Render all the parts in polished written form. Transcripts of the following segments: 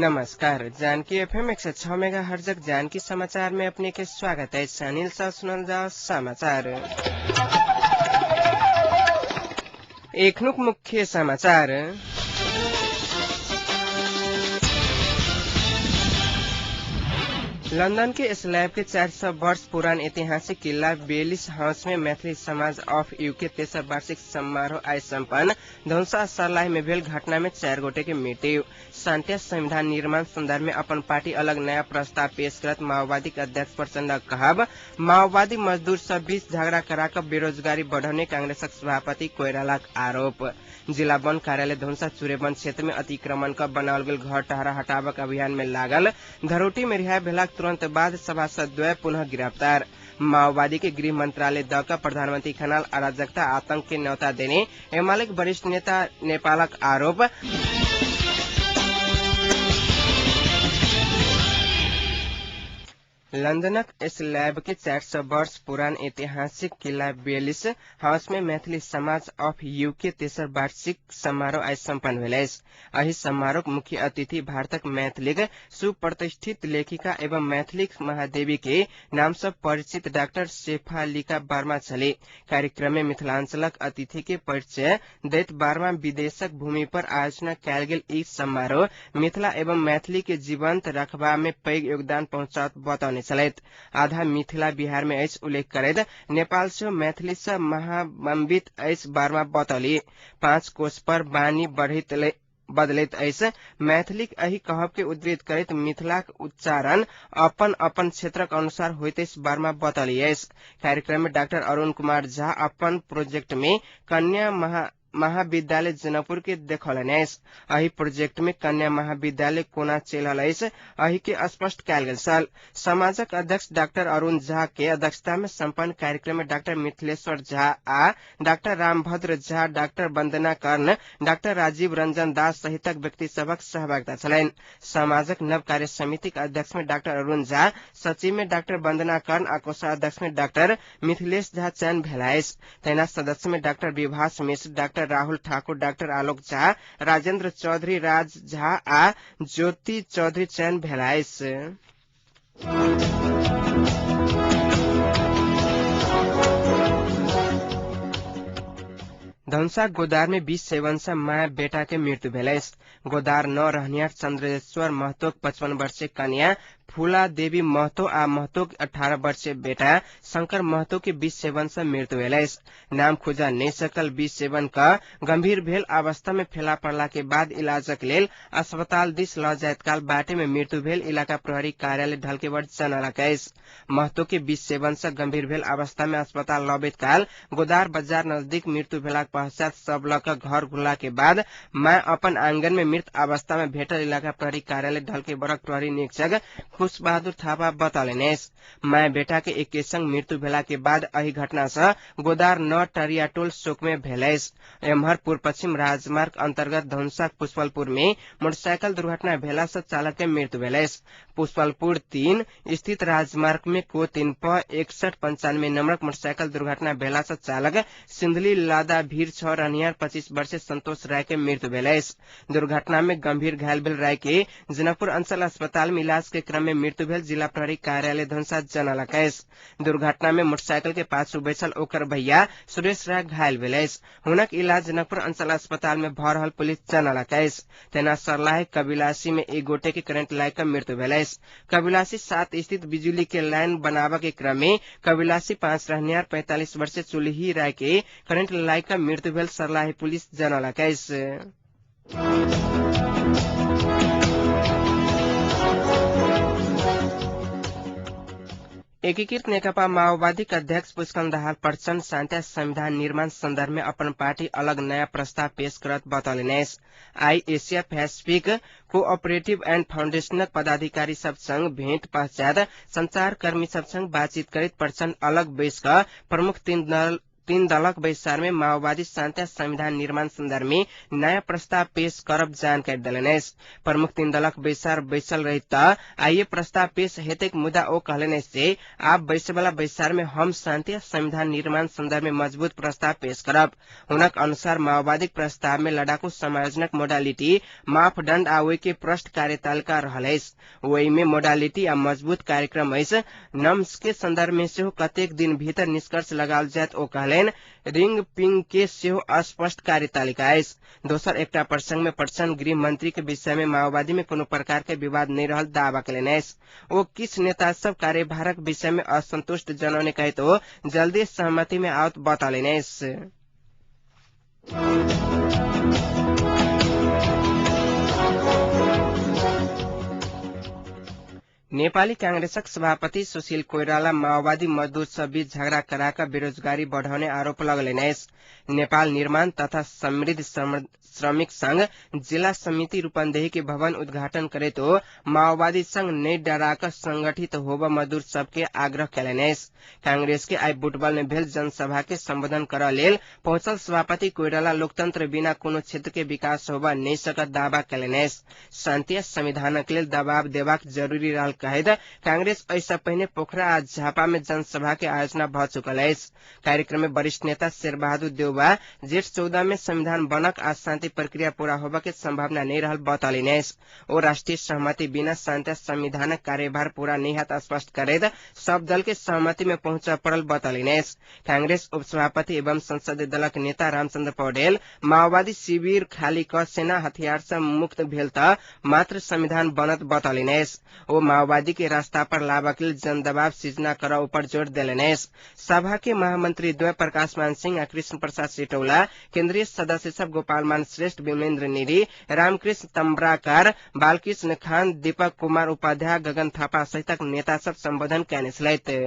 नमस्कार, जानकी एफएम 106 मेगाहर्जक जानकी समाचार में अपने के स्वागत है। अनिल साह सुनल जाओ समाचार। एखनुक मुख्य समाचार। लंदन के स्लैब के 400 वर्ष पुरान ऐतिहासिक किला बेलिस हाउस में मैथिली समाज ऑफ यूके तेसर वार्षिक समारोह आइ सम्पन्न। धनुषा सर्लाही में भेल घटना में 4 गोटे के मृत्यु। शांति संविधान निर्माण संदर्भ में अपन पार्टी अलग नया प्रस्ताव पेश करत माओवादी के अध्यक्ष प्रचण्ड कहब माओवादी मजदूर सब बीच झगड़ा कराकर बेरोजगारी बढ़ौने कांग्रेसक सभापति कोइरालाक आरोप। जिला वन कार्यालय धनुषा चुरेवन क्षेत्र में अतिक्रमण क बनाओल गेल घर टहरा हटाबक अभियान में लागल धरोटी में रिहा भेलाक तुरंत बाद सभासद द्वय पुनः गिरफ्तार। माओवादी के गृह मंत्रालय द क प्रधानमंत्री खनाल अराजकता आतंक के न्यौता देने एमाले के वरिष्ठ नेता नेपालक आरोप। लंदनक स्लैब के 400 वर्ष पुरान ऐतिहासिक किला बेलिस हाउस में मैथिली समाज ऑफ यूके तेसर वार्षिक समारोह आइ सम्पन्न भेल अछि। एहि समारोहक मुख्य अतिथि भारतक मैथिलीक सुप्रतिष्ठित लेखिका एवं मैथिली महादेवी के नाम सँ परिचित डाक्टर शेफालिका वर्मा छली। कार्यक्रम में मिथिलांचलक अतिथि के परिचय दैत वर्मा विदेशक भूमि पर आयोजना कयल गेल ई समारोह मिथिला एवं मैथिली के जीवंत रखबा में पैघ योगदान पहुंचाओत बतौने छलथि। आधा मिथिला बिहार में अछि उल्लेख करैत नेपाल सेहो मैथिली सँ महाबम्बित अछि वर्मा बतौली। 5 कोस पर बानी बदलैत अछि मैथिलीक एहि कहब के उद्धृत करैत मिथिलाक उच्चारण अपन अपन क्षेत्रक अनुसार होइत अछि वर्मा बतौली अछि। कार्यक्रम में डाक्टर अरुण कुमार झा अपन प्रोजेक्ट में कन्या महाविद्यालय जनकपुर के देखौलनि अछि। एहि प्रोजेक्ट में कन्या महाविद्यालय कोना चलि रहल अछि एहि के स्पष्ट कयल गेल छल। समाजक अध्यक्ष डाक्टर अरुण झा के अध्यक्षता में सम्पन्न कार्यक्रम में डाक्टर मिथिलेश्वर झा आ डाक्टर रामभद्र झा, डाक्टर वंदना कर्ण, डाक्टर राजीव रंजन दास सहितक व्यक्ति सभक सहभागिता छलनि। समाजक नव कार्य समितिक अध्यक्ष में डाक्टर अरुण झा, सचिव में डाक्टर वंदना कर्ण आ कोषाध्यक्ष में डाक्टर मिथिलेश झा चयन भेल अछि। तहिना सदस्य में doctor Vibhas Mishra, doctor Rahul Thakur, doctor Alok Jha, Rajendra Chaudhary, Raj Jha आ ज्योति चौधरी चयन भेल अछि। धनुषा गोदार में 20 सेवन सँ माय बेटा के मृत्यु भेल अछि। गोदार 9 रहनिहार चंद्रेश्वर महतोक 55 वर्षीय कन्या फूला देवी महतो आ महतोक 18 वर्षीय बेटा शंकर महतो के 20 सेवन सँ मृत्यु भेल अछि। नाम खोजा नहि सकल 20 सेवन क गंभीर भेल अवस्था में फेला पड़ला के बाद इलाजक लेल अस्पताल दिस ल जाइत काल बाटे में मृत्यु भेल इलाका प्रहरी कार्यालय ढल्केवर जनौलक अछि। महतो के 20 सेवन सँ गंभीर भेल अवस्था में अस्पताल लबैत काल गोदार बाजार नजदीक मृत्यु भेलाक पश्चात शव ल क घर घुरला के बाद मां अपन आंगन में मृत अवस्था में भेटल इलाका प्रहरी कार्यालय ढल्केवरक प्रहरी निरीक्षक खुश बहादुर थापा बतौलनि अछि। माय बेटा के एके संग मृत्यु भेला के बाद एहि घटना सँ गोदार 9 टरियाटोल शोक में भेल अछि। एम्हर पूर्व पश्चिम राजमार्ग अंतर्गत धनुषाक पुष्पलपुर में मोटरसाइकिल दुर्घटना भेला सँ चालक के मृत्यु भेल अछि। पुष्पलपुर 3 स्थित राजमार्ग में को 3 प 6195 नंबरक मोटरसाइकिल दुर्घटना भेला सँ चालक सिंधली लादा भीड़ 6 रहनिहार 25 वर्षीय संतोष राय के मृत्यु भेल अछि। दुर्घटना में गंभीर घायल भेल राय के जनकपुर अंचल अस्पताल में इलाज के क्रम में मृत्यु भेल जिला प्रहरी कार्यालय धनुषा जनौलक अछि। दुर्घटना में मोटरसाइकिल के पाछू बैसल ओकर भैया सुरेश राय घायल भेल अछि। हुनक इलाज जनकपुर अंचल अस्पताल में भ रहल पुलिस जनौलक अछि। तहिना सर्लाही कबिलासी में एक गोटे के करंट लागि क मृत्यु भेल अछि। कबिलासी 7 स्थित बिजुली के लाइन बनाबऽ के क्रम में कबिलासी 5 रहनिहार 45 वर्षीय चुल्ही राय के करंट लागि क मृत्यु भेल सर्लाही पुलिस जनौलक अछि। एकीकृत नेकपा माओवादीक अध्यक्ष पुष्कल दाहाल प्रचण्ड शान्ति संविधान निर्माण संदर्भ में अपन पार्टी अलग नयाँ प्रस्ताव पेश करत बतौलनि अछि। आइ एशिया पैसिफिक कोऑपरेटिव एंड फाउंडेशनक पदाधिकारी सब संग भेंट पश्चात संचारकर्मी सब संग बातचीत करैत प्रचण्ड अलग बैस क प्रमुख 3 तीन दलक बैसार में माओवादी शान्ति संविधान निर्माण सन्दर्भ में नयाँ प्रस्ताव पेश करब जानकारी देलनि अछि। प्रमुख तीन दलक बैसार बैसल रही त आइए प्रस्ताव पेश हेतैक, मुदा ओ कहलनि अछि जे आब बैसयवला बैसार में हम शान्ति संविधान निर्माण सन्दर्भ में मजबूत प्रस्ताव पेश करब। हुनक अनुसार माओवादीक प्रस्ताव में लडाकू समायोजनक मोडालिटी, मापदण्ड आ ओहि के प्रष्ट कार्यतालिका रहल अछि। ओहि में मोडालिटी आ मजबूत कार्यक्रम अछि। नम्स के सन्दर्भ में सेहो कतेक दिन भीतर निष्कर्ष लगाओल जायत ओ कहलनि। रिंग पिंग के सेहो अस्पष्ट कार्यतालिका अछि। दोसर एकटा प्रसंग में प्रचण्ड गृह मंत्री के विषय में माओवादी में कोनो प्रकार के विवाद नहि रहल दावा कयलनि अछि। ओ किछु नेता सब कार्यभारक विषय में असंतुष्ट जनौने कहैत ओ जल्दी सहमति में आओत बतौलनि अछि। नेपाली कांग्रेसक सभापति सुशील कोइराला माओवादी मजदूर सब बीच झगड़ा कराकर बेरोजगारी बढ़ाउने आरोप लगलनि अछि। नेपाल निर्माण तथा समृद्ध श्रमिक संघ जिला समिति रूपन्देही के भवन उद्घाटन करैत ओ माओवादी संघ नहि डराकर संगठित होब मजदूर सबके आग्रह कयलनि अछि। कांग्रेस के आइ बुटवल में भेल जनसभा के संबोधन करऽ लेल पहुंचल सभापति कोइराला लोकतंत्र बिना कोनो क्षेत्र के विकास होब नहि सकत दावा कयलनि अछि। शान्ति संविधानक लेल दबाव देबाक जरूरी रहल कहैत कांग्रेस एहिसँ पहिने पोखरा आ झापा में जनसभा के आयोजना भऽ चुकल अछि। कार्यक्रम में वरिष्ठ नेता शेरबहादुर देउवा जेठ 14 में संविधान बनक आ शान्ति प्रक्रिया पूरा होबऽ के संभावना नहि रहल बतौलनि अछि। ओ राष्ट्रिय सहमति बिना शान्ति संविधानक कार्यभार पूरा नहि हैत स्पष्ट करैत सब दल के सहमति में पहुंचऽ पड़ल बतौलनि अछि। कांग्रेस उपसभापति एवं संसदीय दलक नेता रामचंद्र पौडेल माओवादी शिविर खाली कऽ सेना हथियार सँ मुक्त भेल त मात्र संविधान बनत बतौलनि अछि। ओ माओवादी के रास्ता पर लाबक लेल जनदबाव सिर्जना करऽ ऊपर जोर देलनि अछि। सभा के महामंत्री द्वय प्रकाश मान सिंह आ कृष्ण प्रसाद सिटौला, केन्द्रीय सदस्य सब गोपाल मान श्रेष्ठ, विमलेन्द्र निधि, रामकृष्ण तम्ब्राकार, बालकृष्ण खान, दीपक कुमार उपाध्याय, गगन थापा सहितक नेता सब सम्बोधन कयने छलथि।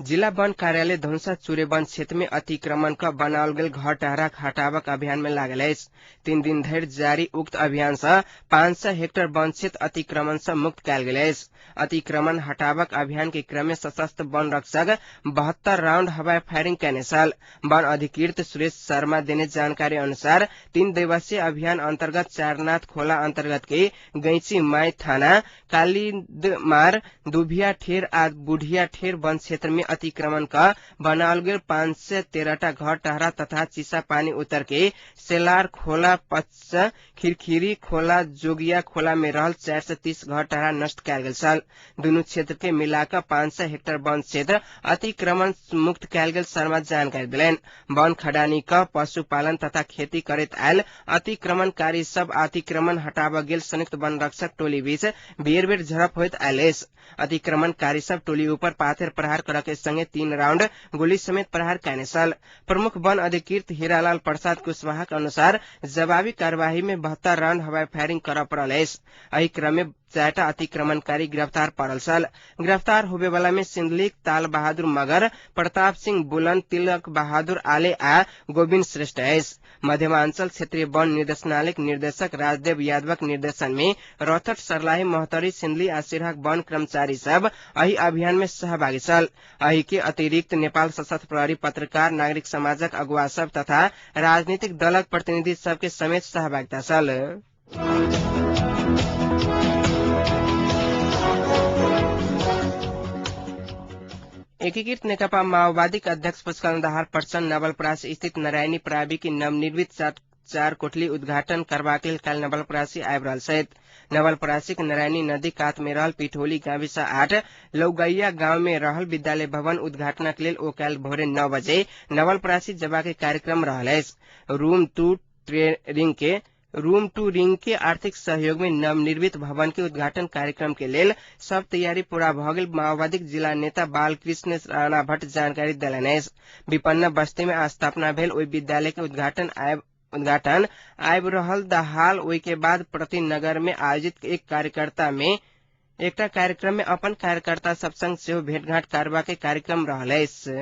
जिला वन कार्यालय धनुषा चुरे वन क्षेत्र में अतिक्रमण क बनाओल गेल घर टहरा हटाबक अभियान में लागल अछि। 3 दिन धरि जारी उक्त अभियान सँ 500 हेक्टर वन क्षेत्र अतिक्रमण सँ मुक्त कयल गेल अछि। अतिक्रमण हटाबक अभियान के क्रम में सशस्त्र वन रक्षक 72 राउंड हवाई फायरिंग कयने छल। वन अधिकृत सुरेश शर्मा देने जानकारी अनुसार 3 दिवसीय अभियान अंतर्गत चारनाथ खोला अंतर्गत के गैंची माई थाना, कालीदमार, दुभिया ठेर आ बुढ़िया ठेर वन क्षेत्र में अतिक्रमण का बनाओल गेल 513टा घर टहरा तथा चिसा पानी उतर के सेलार खोला, पच्च खिरखिरी खोला, जोगिया खोला में रहल 430 घर टहरा नष्ट कयल गेल छल। दुनू क्षेत्र के मिलाकर 500 हेक्टर वन क्षेत्र अतिक्रमण मुक्त कयल गेल शर्मा जानकारी देलनि। वन खडानी क पशुपालन तथा खेती करैत आयल अतिक्रमणकारी सब अतिक्रमण हटाबऽ गेल संयुक्त वन रक्षक टोली बीच बेर बेर झड़प होइत आयल अछि। अतिक्रमणकारी सब टोली ऊपर पाथर प्रहार करऽ के संगे 3 राउंड गोली समेत प्रहार कयने छल। प्रमुख वन अधिकृत हीरालाल प्रसाद कुशवाहा के अनुसार जवाबी कार्यवाही में 72 राउंड हवाई फायरिंग करऽ पड़ल अछि। एहि क्रम में 4टा अतिक्रमणकारी गिरफ्तार पड़ल छल। गिरफ्तार होबेवाला में सिंधुलीक ताल बहादुर मगर, प्रताप सिंह बुलन, तिलक बहादुर आले आ गोविन्द श्रेष्ठ अछि। मध्यमांचल क्षेत्रीय वन निर्देशनालय निर्देशक राजदेव यादवक निर्देशन में रौतहट, सर्लाही, महोत्तरी, सिंधुली आ सिरहाक वन कर्मचारी सब एहि अभियान में सहभागी छल। एहि के अतिरिक्त नेपाल सशस्त्र प्रहरी, पत्रकार, नागरिक समाजक अगुवा सब तथा राजनीतिक दलक प्रतिनिधि सबके समेत सहभागिता छल। एकीकृत नेकपा माओवादीक अध्यक्ष पुष्कल दाहाल प्रचण्ड नवलपरासी स्थित नारायणी प्रावि के नवनिर्मित 4 कोठली उद्घाटन करबाक लेल काल्हि नवलपरासी आबि रहल छथि। नवलपरासीक नारायणी नदी कात में रहल पिठौली गाविस 8 लौगैया गांव में रहल विद्यालय भवन उद्घाटनक लेल ओ काल्हि भोरे 9 बजे नवलपरासी जबाक कार्यक्रम रहल अछि। रूम टू रिंग के आर्थिक सहयोग में नवनिर्मित भवन के उद्घाटन कार्यक्रम के लेल सब तैयारी पूरा भ गेल माओवादीक जिला नेता बालकृष्ण राणा भट्ट जानकारी देलनि अछि। विपन्न बस्ती में स्थापना भेल ओहि विद्यालय के उद्घाटन आबि रहल दाहाल ओहि के बाद प्रति नगर में आयोजित एक एकटा कार्यक्रम में अपन कार्यकर्ता सब संग सेहो भेंटघाट करबाक कार्यक्रम रहल अछि।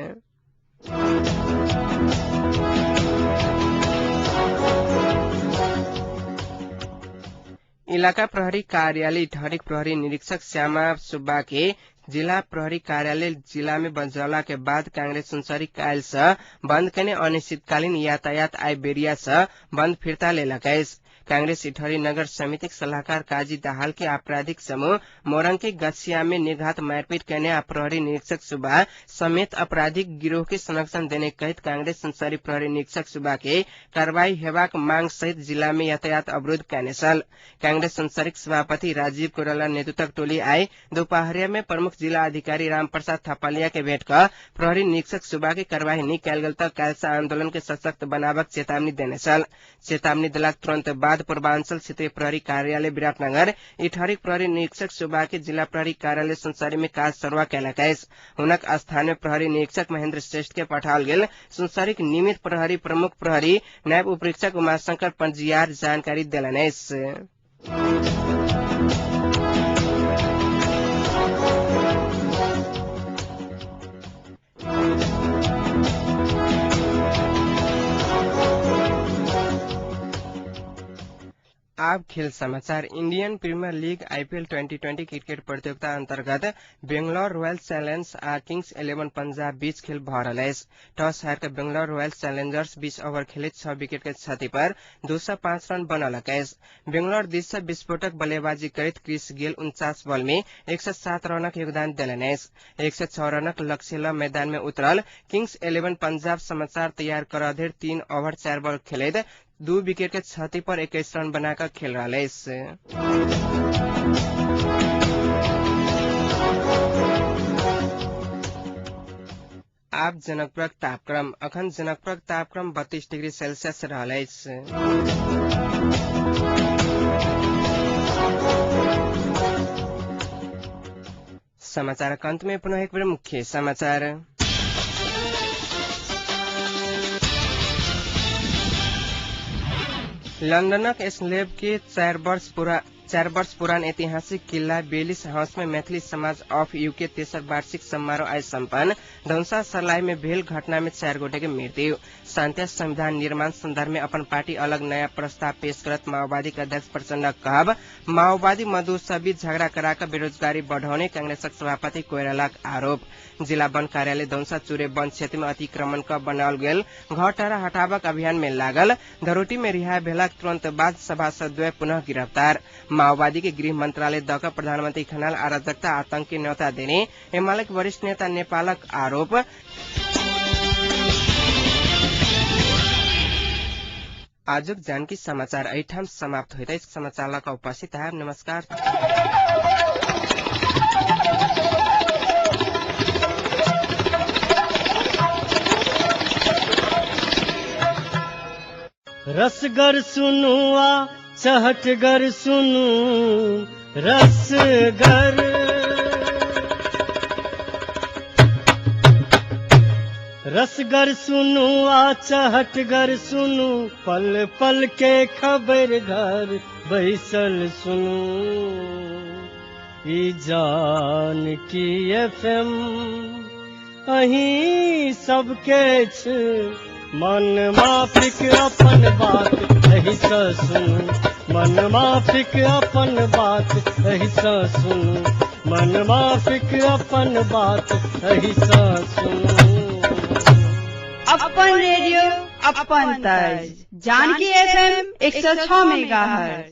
इलाका प्रहरी कार्यालय इटहरीक प्रहरी निरीक्षक श्यामा सुब्बा के जिला प्रहरी कार्यालय जिला में बजौला के बाद कांग्रेस सुनसरी कायल से बंद कने अनिश्चितकालीन यातायात आय बेरिया से बंद फिर्ता लेलक अछि। कांग्रेस इटहरी नगर समितिक सलाहकार काजी दाहाल के आपराधिक समूह मोरंग के गछिया में निर्घात मारपीट करने आ प्रहरी निरीक्षक सुब्बा समेत आपराधिक गिरोह के संरक्षण देने कहित कांग्रेस सुनसरी प्रहरी निरीक्षक सुब्बा के कार्रवाई हेबाक मांग सहित जिला में यातायात अवरोध कयने छल। कांग्रेस सुनसरीक सभापति राजीव कोइराला नेतृत्वक टोली आइ दोपहरिया में प्रमुख जिला अधिकारी रामप्रसाद थपलिया के भेंट क प्रहरी निरीक्षक सुब्बा के कार्रवाई नहि कयल गेल त काल्हि सँ आंदोलन के सशक्त बनाबक चेतावनी देने छल। चेतावनी देलाक तुरंत बाद पूर्वांचल क्षेत्रीय प्रहरी कार्यालय विराटनगर इटहरीक प्रहरी निरीक्षक सुब्बा के जिला प्रहरी कार्यालय सुनसरी में काज सरुआ कयलक अछि। हुनक स्थान में प्रहरी निरीक्षक महेन्द्र श्रेष्ठ के पठाओल गेल सुनसरीक नियमित प्रहरी प्रमुख प्रहरी नायब उपरीक्षक उमाशंकर पंजियार जानकारी देलनि अछि। आब खेल समाचार। Indian Premier League IPL 2020 cricket प्रतियोगिता अंतर्गत बेंगलोर रॉयल चैलेंजर्स आ किंग्स इलेवन पंजाब बीच खेल भ रहल अछि। टॉस हार के बेंगलोर रॉयल चैलेंजर्स 20 ओवर खेलैत 6 विकेट के क्षति पर 205 रन बनौलक अछि। बेंगलोर दिस सँ विस्फोटक बल्लेबाजी करैत क्रिस गेल 49 बॉल में 107 रनक योगदान देलनि अछि। 106 रनक लक्ष्य ल मैदान में उतरल किंग्स इलेवन पंजाब समाचार तैयार करऽ धरि 3 ओवर 4 बॉल खेलैत 2 विकेट के क्षति पर 21 रन बनाकर खेल रहल अछि। आब जनकपुरक तापक्रम। अखन जनकपुरक तापक्रम 32 डिग्री सेल्सियस रहल अछि। समाचारक अंत में पुनः एक बेर मुख्य समाचार। लंदनक स्लेब के 4 वर्ष पुरान ऐतिहासिक किल्ला बेलिस हाउस में मैथिली समाज ऑफ यूके तेसर वार्षिक समारोह आइ सम्पन्न। धनुषा सर्लाही में भेल घटना में 4 गोटे के मृत्यु। शान्ति संविधान निर्माण संदर्भ में अपन पार्टी अलग नयाँ प्रस्ताव पेश करत माओवादी के अध्यक्ष प्रचण्ड कहब माओवादी मधुसबीच झगड़ा कराकर बेरोजगारी बढ़ाउने कांग्रेसक सभापति कोइरालाक आरोप। जिला वन कार्यालय धनुषा चुरे वन क्षेत्र में अतिक्रमण क बनाओल गेल घर टारा हटाबक अभियान में लागल। धरोटी में रिहा भेलाक तुरंत बाद सभासद द्वय पुनः गिरफ्तार। माओवादी के गृह मंत्रालय दक प्रधानमंत्री खनाल अराजकता आतंक के न्यौता देने एमाले के वरिष्ठ नेता नेपालक आरोप। आजुक जानकी समाचार एहिठाम समाप्त होइत अछि। समाचार उपस्थित है। नमस्कार। रसगर सुनुआ चहटगर सुनू रसगर, रसगर सुनू आ चहटगर सुनू, पल पल के खबर घर बैसल सुनू, ई जानकी एफएम अहीं सबके छ मन माफिक अपन बात एहि सँ सुनू, मन माफिक अपन बात एहि सँ सुनू, मन माफिक अपन बात एहि सँ सुनू। अपन रेडियो अपन तर्ज जानकी एफएम 106 मेगाहर्ट्ज।